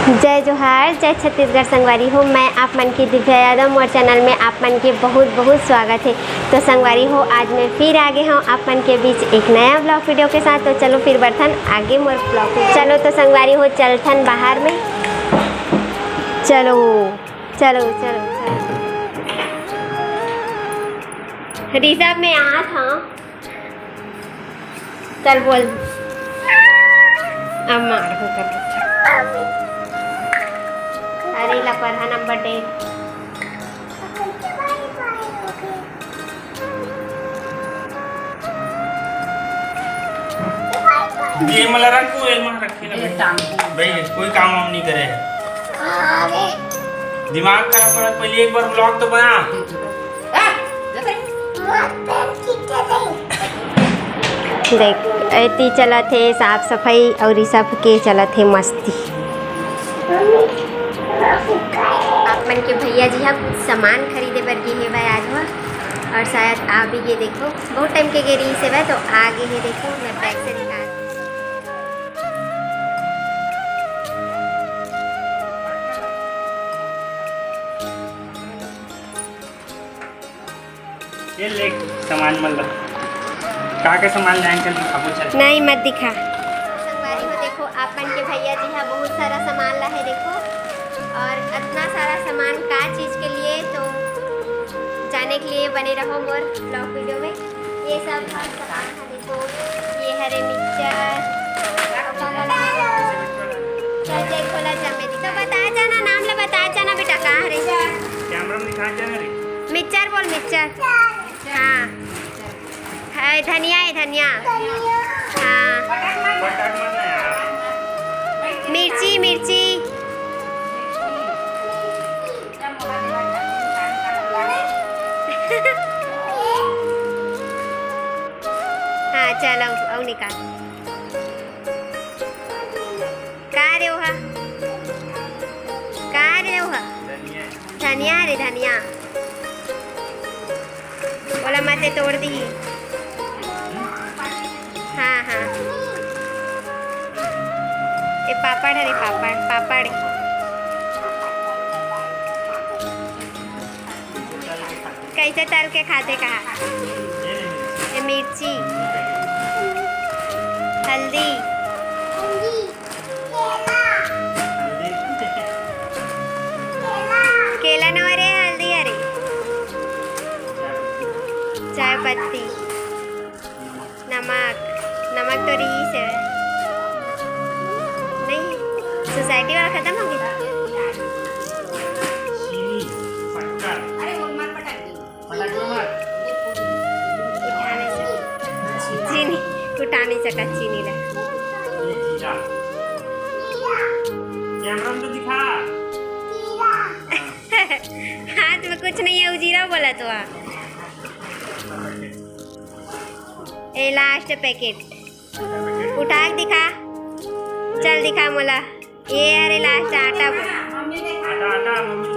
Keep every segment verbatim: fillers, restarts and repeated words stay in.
जय जोहार, जय छत्तीसगढ़ संगवारी हो। मैं आप मन के दिव्या यादव, मोर चैनल में आप मन के बहुत बहुत स्वागत है। तो संगवारी हो, आज मैं फिर आ गे हूँ आप मन के बीच एक नया ब्लॉग वीडियो के साथ। तो चलो फिर बढ़थन आगे मोर ब्लॉग में। चलो तो संगवारी हो, चलथन बाहर में। चलो, चलो, चलो, चलो। रिजर्व में आ था। चल बोल। अब मार हो कर बच्चा। अरे ला पढ़ा नंबर डे। ये मला रखो, ये मला रखी ना ये भाई। टांग। भाई, कोई काम वाम नहीं करे है। दिमाग खराब कर, पहले एक बार ब्लॉग तो बना। देख, एती चलत हे साफ सफाई और ई सब के चलत हे मस्ती। आप मन के भैया जी हा कुछ सामान खरीदे बर गे हे भाई आज हा, और शायद आ भी गे। देखो, बहुत टाइम के गे रही से भाई, तो आ गे हे। देखो, मैं बैग से निकाल ये ले सामान मन ला। का के सामान लाए अंकल, दिखाबो चल। नहीं, मत दिखा। संगवारी हो, देखो, आप मन के भैया जी हा बहुत सारा सामान ला है, देखो। और इतना सारा सामान का चीज के लिए, तो जाने के लिए बने रहो मोर ब्लॉग वीडियो में। ये सब हा सामान है, देखो, ये हरे मिक्सचर। चल, चल, खोला जा, मैं दिखा। तो बता जाना, नाम ला बता जाना बेटा, का हरे? कैमरा में दिखा जाना रे। मिक्सचर बोल, मिक्सचर। हाँ। है धनिया, है धनिया। हाँ। मिर्ची, मिर्ची। हाँ, चल, अउ, अउ निकाल। का रे ओहा? का रे ओहा? धनिया रे, धनिया। ओला मते तोड़ दिही। हाँ, हाँ। ए पापड़ हरे, पापड़, पापड़। कैसे तल के खाथे कहा? ए मिर्ची, हल्दी। केला नवा रे, हल्दी हरे। चाय पत्ती, नमक, नमक तो रही से। नहीं, सोसाइटी वाला खत्म हो गया। चीनी, शक्कर। अरे, वो मत पटक दे। पलटो मत। चीनी, कुटा नहीं सका चीनी ला। ये जीरा। कैमरा में तो दिखा। हाथ में कुछ नहीं है, वो जीरा बोला तो आ। ए लास्ट पैकेट। उठा के दिखा। चल दिखा मोला। ये अरे लास्ट आटा बोल। आटा, आटा, मम्मी।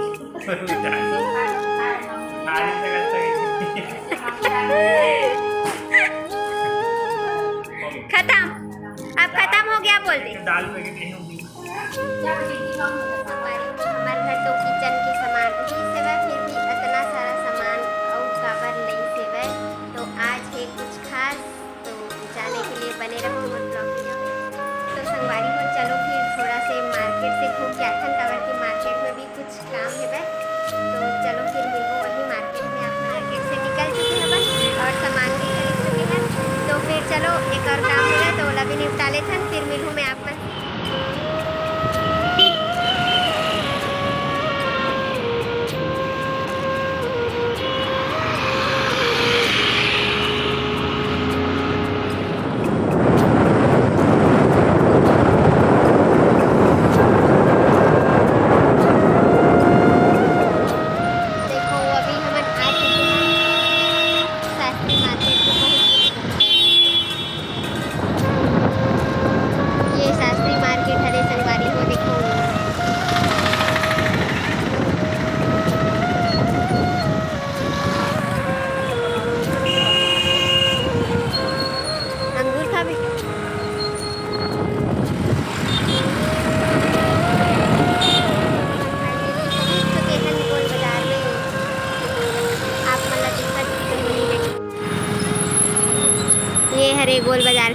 खत्म। अब खत्म हो गया बोल दे। दाल में हमारे घर तो किचन के सामान रही सेवा, फिर भी इतना सारा सामान और काबर नहीं सेवा। तो आज है कुछ खास, तो जाने के लिए बने रहो मोर ब्लॉग वीडियो में। तो संगवारी हो, चलो फिर थोड़ा से मार्केट से घूम के आथन, काबर कि मार्केट में भी कुछ काम है बे। तो चलो फिर मिलबो वही मार्केट में। आप मार्केट से निकल चुके हैं बस, और सामान भी खरीद चुके हैं। तो फिर चलो एक और काम है तो ओला भी निपटा लेथन, फिर मिलूँ मैं आप मन। देखो, अभी हमन आ चुके हैं शास्त्री मार्केट में पहुंच चुके हैं। ये शास्त्री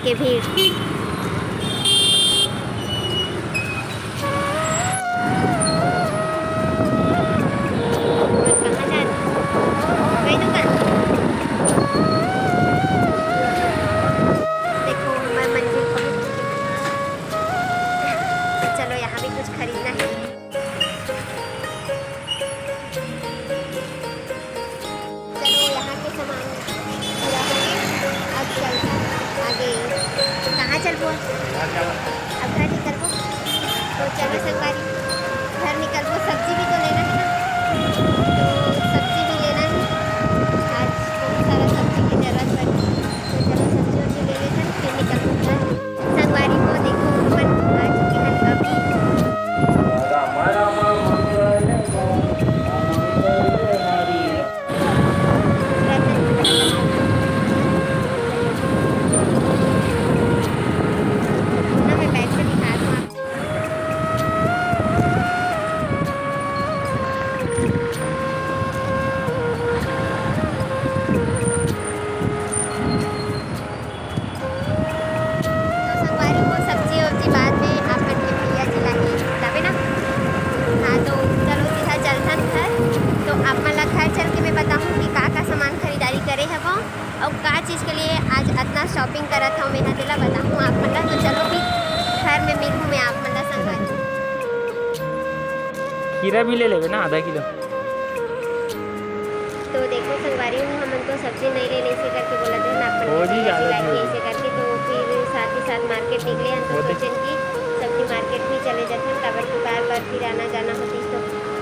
के भीड़। कहाँ जाना? वही दुकान। देखो, हमार मंजिल पहुँच चुके हैं। चलो, यहाँ भी कुछ खरीदना है। चलो, यहाँ के सामान पूरा हो गए, अब चलता आगे। कहाँ चलबो? अब घर निकलबो। तो चलो संगवारी, घर निकलबो, सब्जी भी तो लेना है ना, तो सब्जी भी लेना है। आज बहुत सारा सब्जी की जरूरत पड़ी, तो चलो सब्जी उब्जी ले लेथन, फिर निकलबो घर। संगवारी हो, देखो, हमन आ चुके हैं अभी। ना, मैं बैठ के दिखा दूँ आपको। तो संगवारी हो, सब्जी उब्जी बाद में आप मन के भैया जी ला ही बताबे ना। हाँ, तो चलो सीधा चलथन घर। तो आप मन ला घर चल के मैं बताहूँ कि का का सामान खरीदारी करे हवं अउ का चीज़ के लिए आज अतना shopping करत हवं, मैं हा तेला बताहूँ आप मन ला। तो चलो भी घर में मिलहूँ मैं आप मन ला संगवारी। खीरा भी ले लेबे ना, आधा किलो। तो देखो संगवारी हो, हमन तो सब्जी नहीं लेने से करके बोला थे ना, अपन हो जी, के ज्यादा लागे नहीं। ऐसे करके, तो फिर साथ ही साथ market निकले हन, तो वो तो सोचेन कि सब्जी market भी चले जाथन, काबर कि बार बार फिर आना जाना होती तो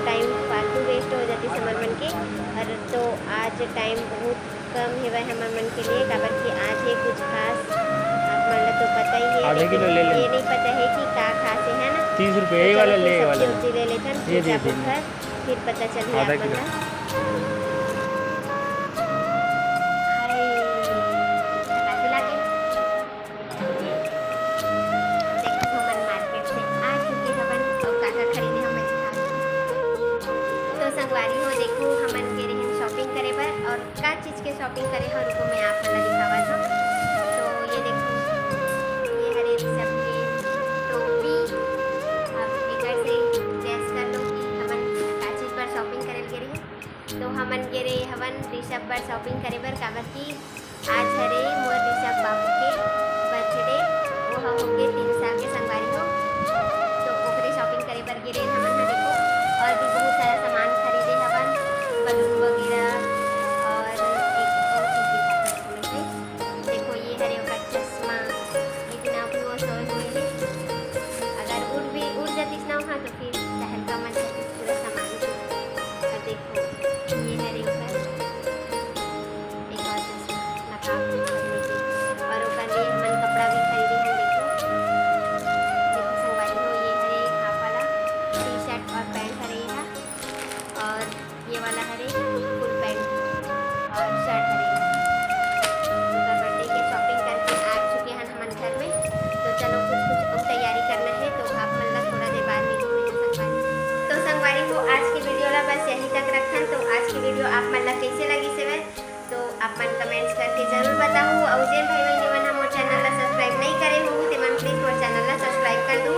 time फालतू waste हो जाती हमर मन के। और तो आज time बहुत कम हेवय हमर मन के लिए, काबर कि आज ये कुछ खास आप मन ला तो पता ही है, आधा लेकिन किलो ले लेना। ये नहीं पता है कि का खास है, है ना? तीस रुपये तो ये वाला चलो फिर ले सब्जी वाला। उब्जी ले लेथन, ये फिर दे जाबो देना। घर। फिर पता चलही आधा आप मन किलो। ला। हाय, कैसे लागे? देखो, हमन market से आ चुके हवन, अउ का का खरीदे हमन दिखा। तो संगवारी हो, देखो, हमन गे रहेन shopping करे बर, अउ का चीज के shopping करे हव, रुको, मैं आप मन ला दिखावत हव। तो ये देखो, ये हरे सब के टोपी। अब एकर से guess कर लो कि हमन का चीज पर shopping करे गे रहे। तो हमन गे रहे हवन ऋषभ बर shopping करे बर, काबर कि आज हरे मोर ऋषभ बाबू के birthday, वो ह होगे तीन साल के संगवारी हो। तो ओकरे shopping करे बर गे रहे हमन ह, देखो, और भी बहुत सारा सामान खरीदे हवन, balloon वगैरह, और एक और चीज दिखाते हैं तुम्हें। देखो, ये हरे ओकर चश्मा, इतना भी वो सोए हुए है। अगर उड़ भी, उड़ जातीस ना वहाँ, तो फिर तहलका मच जातीस पूरा सामान के। और देखो, ये हरे ओकर एक और चश्मा, नकाब भी खरीदे। और ओकर लिए हमन कपड़ा भी खरीदे हन। देखो, देखो संगवारी हो, ये हरे हाफ वाला T-shirt और pant हरे हा। और ये वाला हरे full pant और shirt हरे। तो ओकर birthday के shopping करके आ चुके हन हमन घर में। तो चलो कुछ कुछ और तैयारी करना है, तो आप मन ला थोड़ा देर बाद मिलूँ मैं संगवारी। तो संगवारी हो, आज की video ला बस यहीं तक रखन। तो आज की video आप मन ला कैसे लगिस हवय, तो आप मन comments करके जरूर बताहू। अउ जेन भाई बहिनी मन ह मोर channel ला subscribe नहीं करे होहू, ते मन please मोर channel ला subscribe कर दू।